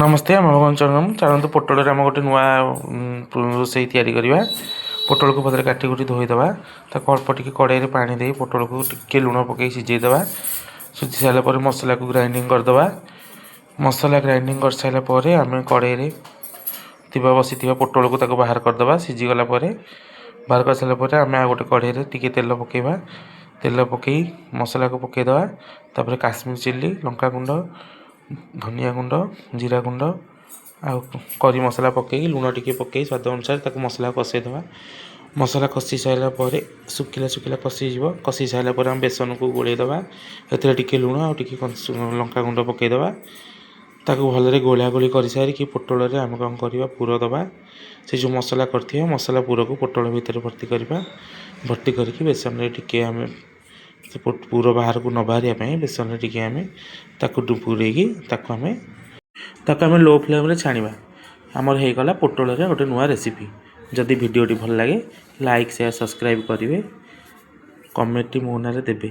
ନମସ୍ତେ, ଆମେ ଭଗବାନ ଚରଣ। ଚାଲନ୍ତୁ, ପୋଟଳରେ ଆମେ ଗୋଟେ ନୂଆ ରୋଷେଇ ତିଆରି କରିବା। ପୋଟଳକୁ ଭଲରେ କାଟି କୁଟି ଧୋଇଦେବା। ତାକୁ ଅଳ୍ପ ଟିକେ କଡ଼େଇରେ ପାଣି ଦେଇ ପୋଟଳକୁ ଟିକେ ଲୁଣ ପକାଇ ସିଝେଇ ଦେବା। ସିଝି ସାରିଲା ପରେ ମସଲାକୁ ଗ୍ରାଇଣ୍ଡିଙ୍ଗ କରିଦେବା। ମସଲା ଗ୍ରାଇଣ୍ଡିଙ୍ଗ କରିସାରିଲା ପରେ ଆମେ କଡ଼େଇରେ ଥିବା ବସିଥିବା ପୋଟଳକୁ ତାକୁ ବାହାର କରିଦେବା। ସିଝିଗଲା ପରେ ବାହାର କରିସାରିଲା ପରେ ଆମେ ଆଉ ଗୋଟେ କଡ଼େଇରେ ଟିକେ ତେଲ ପକାଇବା। ତେଲ ପକାଇ ମସଲାକୁ ପକାଇଦେବା। ତାପରେ କାଶ୍ମୀର ଚିଲି, ଲଙ୍କା ଗୁଣ୍ଡ, ଧନିଆ ଗୁଣ୍ଡ, ଜିରା ଗୁଣ୍ଡ ଆଉ କରି ମସଲା ପକାଇ, ଲୁଣ ଟିକେ ପକାଇ ସ୍ୱାଦ ଅନୁସାରେ ତାକୁ ମସଲା କଷେଇଦେବା। ମସଲା କଷି ସାରିଲା ପରେ ଶୁଖିଲା ଶୁଖିଲା କଷିଯିବ। କଷି ସାରିଲା ପରେ ଆମେ ବେସନକୁ ଗୋଳେଇ ଦେବା। ସେଥିରେ ଟିକେ ଲୁଣ ଆଉ ଟିକେ ଲଙ୍କା ଗୁଣ୍ଡ ପକାଇଦେବା। ତାକୁ ଭଲରେ ଗୋଳା ଗୋଳି କରିସାରିକି ପୋଟଳରେ ଆମେ କ'ଣ କରିବା? ପୁର ଦେବା। ସେ ଯେଉଁ ମସଲା କରିଥିବା ମସଲା ପୁରକୁ ପୋଟଳ ଭିତରେ ଭର୍ତ୍ତି କରିବା। ଭର୍ତ୍ତି କରିକି ବେସନରେ ଟିକେ ଆମେ ସେ ପୁର ବାହାରକୁ ନ ବାହାରିବା ପାଇଁ ବେସନରେ ଟିକେ ଆମେ ତାକୁ ପୂରେଇକି ତାକୁ ଆମେ ଲୋ ଫ୍ଲେମ୍ରେ ଛାଣିବା। ଆମର ହେଇଗଲା ପୋଟଳରେ ଗୋଟେ ନୂଆ ରେସିପି। ଯଦି ଭିଡ଼ିଓଟି ଭଲ ଲାଗେ, ଲାଇକ୍, ସେୟାର, ସବସ୍କ୍ରାଇବ୍ କରିବେ। କମେଣ୍ଟଟି ମୋ ନାଁରେ ଦେବେ।